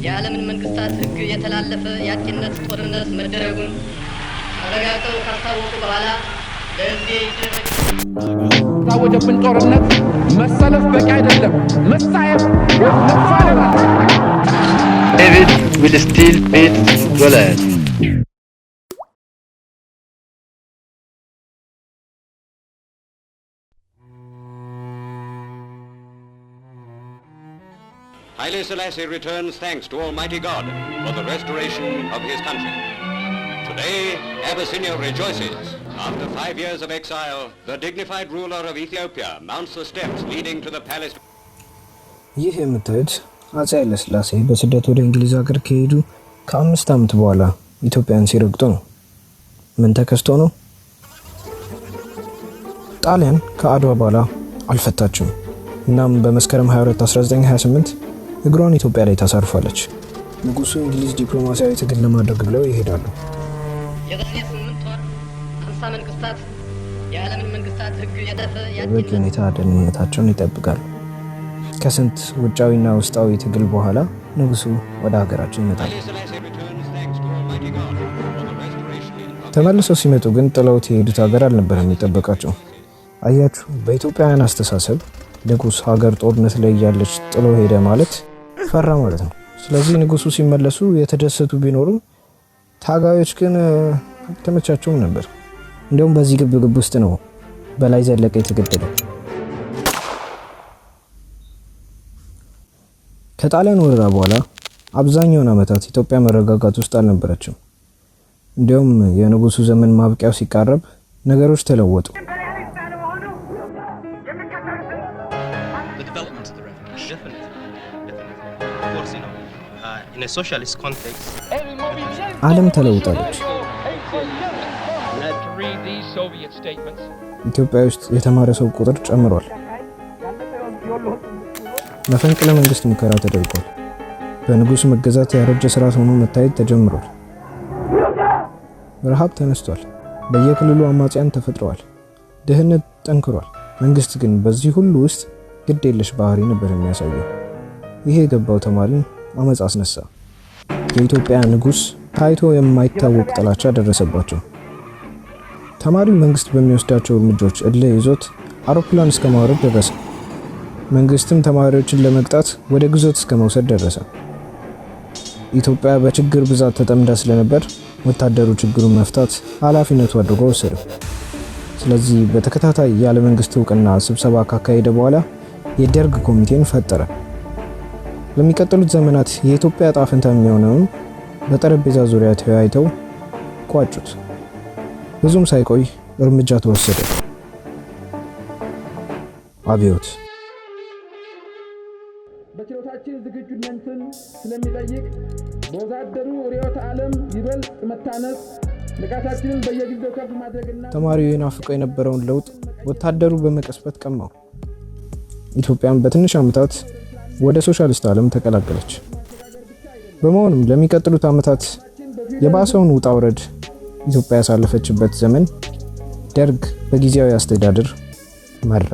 የዓለምን መንግስታት ሕግ የተላለፈ የአጥቂነት ጦርነት መደረጉን አረጋግጠው ካስታወቁ በኋላ ለሕዝቤ ይደረግ ታወጀብን ጦርነት መሰለፍ በቂ አይደለም፣ መሳየፍ ወይም መፋለም አለ። David will still beat Goliath. Haile Selassie returns thanks to Almighty God for the restoration of his country. Today, Abyssinia rejoices. After 5 years of exile, the dignified ruler of Ethiopia mounts the steps leading to the palace. ይህ የምታዩት አፄ ኃይለሥላሴ በስደት ወደ እንግሊዝ ሀገር ከሄዱ ከ5 ዓመት በኋላ ኢትዮጵያን ሲረግጡ ነው። ምን ተከስቶ ነው? ጣሊያን ከአድዋ በኋላ አልፈታችም። እናም በመስከረም 22 1928 እግሯን ኢትዮጵያ ላይ ታሳርፋለች። ንጉሱ እንግሊዝ ዲፕሎማሲያዊ ትግል ለማድረግ ብለው ይሄዳሉ። የዛሬ 8 ወር 50 መንግስታት የዓለምን መንግስታት ሕግ የጠፈ በበቂ የአጥቂነት ሁኔታ ደህንነታቸውን ይጠብቃሉ። ከስንት ውጫዊና ውስጣዊ ትግል በኋላ ንጉሱ ወደ ሀገራቸው ይመጣሉ። Haile Selassie returns thanks to Almighty God for the restoration of ተመልሰው ሲመጡ ግን ጥለውት የሄዱት ሀገር አልነበረም የጠበቃቸው። አያችሁ፣ በኢትዮጵያውያን አስተሳሰብ ንጉስ ሀገር ጦርነት ላይ እያለች ጥሎ ሄደ ማለት ፈራ ማለት ነው። ስለዚህ ንጉሱ ሲመለሱ የተደሰቱ ቢኖሩም ታጋዮች ግን አልተመቻቸውም ነበር። እንዲሁም በዚህ ግብግብ ውስጥ ነው በላይ ዘለቀ የተገደለው። ከጣሊያን ወረራ በኋላ አብዛኛውን ዓመታት ኢትዮጵያ መረጋጋት ውስጥ አልነበረችም። እንዲሁም የንጉሱ ዘመን ማብቂያው ሲቃረብ ነገሮች ተለወጡ። The development of the revolution. Definitely, definitely. Of course, in a socialist context, ዓለም ተለውጣለች። To read these Soviet statements. ኢትዮጵያ ውስጥ የተማረ ሰው ቁጥር ጨምሯል። መፈንቅለ መንግስት ሙከራ ተደርጓል። በንጉሱ መገዛት ያረጀ ስርዓት ሆኖ መታየት ተጀምሯል። ረሃብ ተነስቷል። በየክልሉ አማጽያን ተፈጥረዋል። ድህነት ጠንክሯል። መንግስት ግን በዚህ ሁሉ ውስጥ ግድ የለሽ ባህሪ ነበር የሚያሳየው። ይሄ የገባው ተማሪን አመፅ አስነሳ። የኢትዮጵያ ንጉስ ታይቶ የማይታወቅ ጥላቻ ደረሰባቸው። ተማሪው መንግስት በሚወስዳቸው እርምጃዎች እልህ ይዞት አውሮፕላን እስከ ማውረድ ደረሰ። መንግስትም ተማሪዎችን ለመቅጣት ወደ ግዞት እስከ መውሰድ ደረሰ። ኢትዮጵያ በችግር ብዛት ተጠምዳ ስለነበር ወታደሩ ችግሩን መፍታት ኃላፊነቱ አድርጎ ወሰደው። ስለዚህ በተከታታይ ያለ መንግስት እውቅና ስብሰባ ካካሄደ በኋላ የደርግ ኮሚቴን ፈጠረ። ለሚቀጥሉት ዘመናት የኢትዮጵያ ዕጣ ፈንታ የሚሆነውን በጠረጴዛ ዙሪያ ተወያይተው ቋጩት። ብዙም ሳይቆይ እርምጃ ተወሰደ። አብዮት። በችሎታችን ዝግጁነትን ስለሚጠይቅ በወዛደሩ ርዕዮተ ዓለም ይበልጥ መታነጽ፣ ንቃታችንን በየጊዜው ከፍ ማድረግና ተማሪው የናፍቀው የነበረውን ለውጥ ወታደሩ በመቀስበት ቀማው። ኢትዮጵያን በትንሽ ዓመታት ወደ ሶሻሊስት ዓለም ተቀላቀለች። በመሆኑም ለሚቀጥሉት ዓመታት የባሰውን ውጣ ውረድ ኢትዮጵያ ያሳለፈችበት ዘመን ደርግ በጊዜያዊ አስተዳደር መራ።